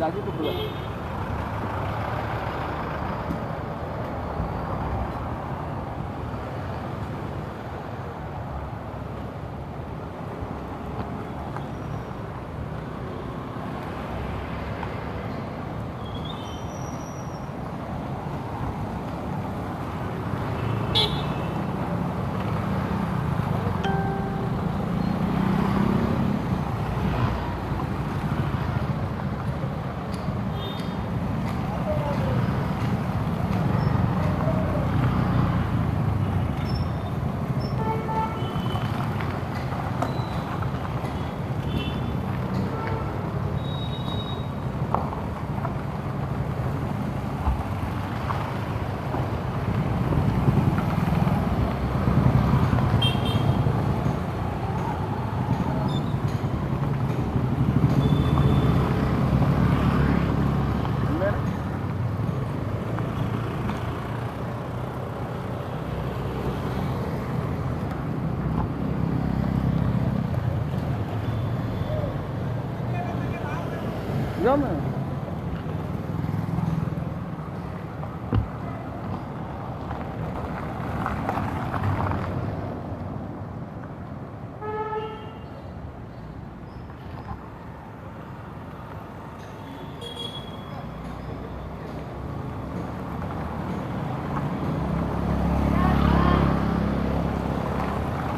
दाजी तुला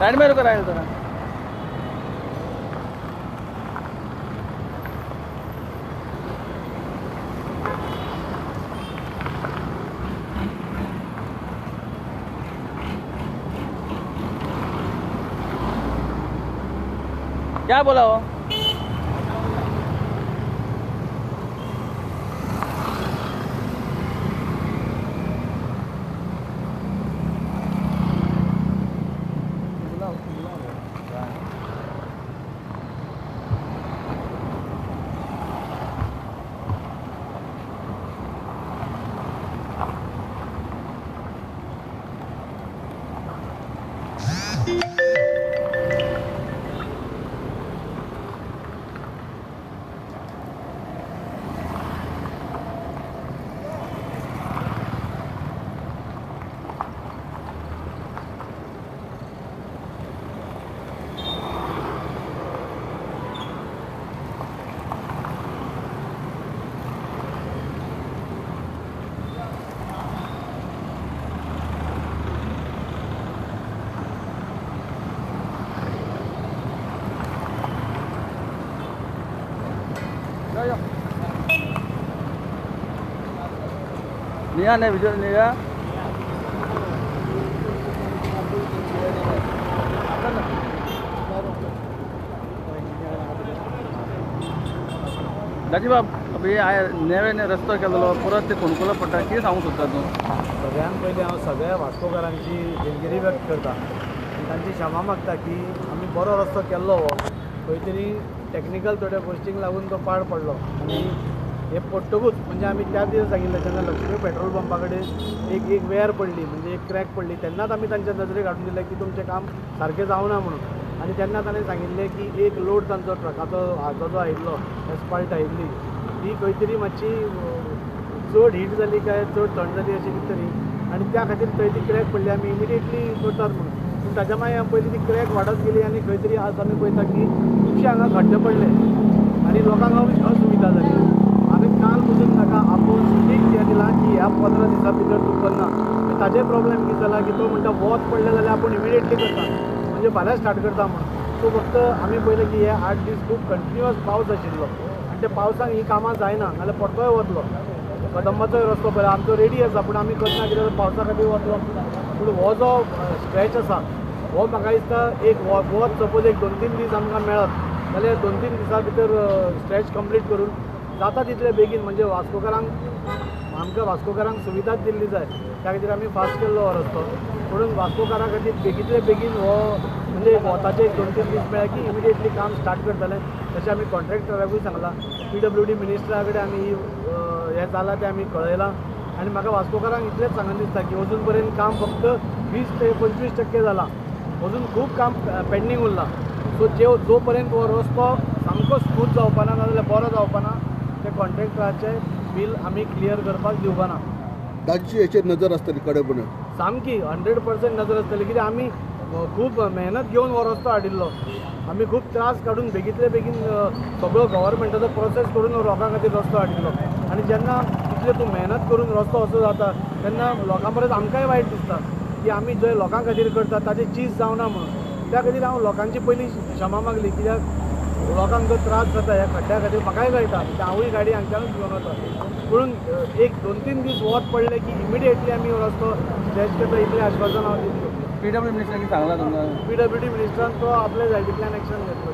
साइड में रुको राइल थोड़ा। क्या बोला वो? निया नहीं विजय निया दाजी बाब अभी नवे नवे रस्तो केल्लो परत ते फोंडकुलां पडटा कितें सांगूंक सोदता तूं? सगळ्यांत पयलीं हांव सगळ्या वास्कोकारांची दिलगिरी व्यक्त करता आनी तांची क्षमा मागता की आमी बरो रस्तो केल्लो हो खंय तरी टॅक्निकल थोड्या गोश्टींक लागून तो पाड पडलो आनी हे पडटकूच म्हणजे आमी त्याच दिसा सांगिल्लें जेन्ना लक्ष्मी पेट्रोल पंपा कडेन एक एक वेर पडली म्हणजे एक क्रॅक पडली तेन्नाच आमी तांच्या नजरेक हाडून दिलें की तुमचें काम सारकें जावना म्हणून. आनी तेन्ना ताणें सांगिल्लें की एक लोड तांचो ट्रकाचो हाचो जो आयिल्लो एस्फाल्ट आयिल्ली ती खंय तरी मातशी चड हीट जाली काय चड थंड जाली अशें कितें तरी आनी त्या खातीर थंय ती क्रॅक पडली आमी इमिडिएटली करतात म्हणून. पूण ताच्या मागीर पयलीं ती क्रॅक वाडत गेली आनी खंय तरी आज आमी पळयता की खुबशे हांगा खड्डे पडले आनी लोकांक असुविधा जाली. हांवें काल पसून ताका आपोवन एक हें दिलां की ह्या 15 दिसां भितर तूं करना. ताजे प्रॉब्लेम कितें जाला की तो म्हणटा वत पडलें जाल्यार आपूण इमिडिएटली करता म्हणजे फाल्यां स्टार्ट करता म्हणून. सो फक्त आमी पळयलें की हे 8 दीस खूब कंटिन्युअस पावस आशिल्लो आनी त्या पावसाक हीं कामां जायना नाल्यार परतोय वतलो. कदंबाचोय रस्तो पळय आमचो रेडी आसा पूण आमी करना कित्याक पावसा खातीर वतलो. पूण हो जो स्ट्रेच आसा हो म्हाका दिसता एक वत सपोज एक 2-3 दीस आमकां मेळत जाल्यार 2-3 दिसां भितर स्ट्रेच कंप्लीट करून जाता तितले बेगीन म्हणजे वास्कोकारांक आमकां वास्कोकारांक सुविधाच दिल्ली जाय त्या खातीर आमी फास्ट केल्लो हो रस्तो. म्हणून वास्कोकारां खातीर बेगींतले बेगीन हो म्हणजे वताचे एक 2-3 दीस मेळ्ळे की इमिडिएटली काम स्टार्ट करतले तशें आमी कॉन्ट्रॅक्टराकूय सांगलां. PWD मिनिस्टरा कडेन आमी हें जालां तें आमी कळयलां आनी म्हाका वास्कोकारांक इतलेंच सांगन दिसता की अजून पर्यंत काम फक्त 20 ते 25% जालां, अजून खूब काम पेंडींग उरलां. सो जो पर्यंत हो रस्तो सामको स्मूथ जावपा ना नाजाल्यार बरो जावपा ना ते कॉन्ट्रॅक्टराचे बील आमी क्लियर करपाक दिवपा ना. तांची हेचेर नजर आसतली कडेपणान? सामकी 100% नजर आसतली, कित्याक आमी खूब मेहनत घेवन हो रस्तो हाडिल्लो. आमी खूब त्रास काडून बेगींतले बेगीन सगळो गव्हर्मेंटाचो प्रोसेस करून लोकां खातीर रस्तो हाडिल्लो. आनी जेन्ना इतले तूं मेहनत करून रस्तो असो जाता तेन्ना लोकां परस आमकांय वायट दिसता की आमी जे लोकां खातीर करता ताचें चीज जावना म्हणून. त्या खातीर हांव लोकांची पयली क्षमा मागली, कित्याक लोकांक जो त्रास जाता ह्या खड्ड्या खातीर म्हाकाय कळटा, कित्याक हांवूय गाडी हांगच्यानूच घेवन वता. पूण एक 2-3 दीस वत पडले की इमिडिएटली आमी हो रस्तो स्ट्रेच करता इतलें आश्वासन हांव दितलो. पीडब्ल्यू मिनिस्टरांनी सांगला तुमकां? पीडब्ल्यू डी मिनिस्टरान तो आपल्या सायडींतल्यान एक्शन घेतलो.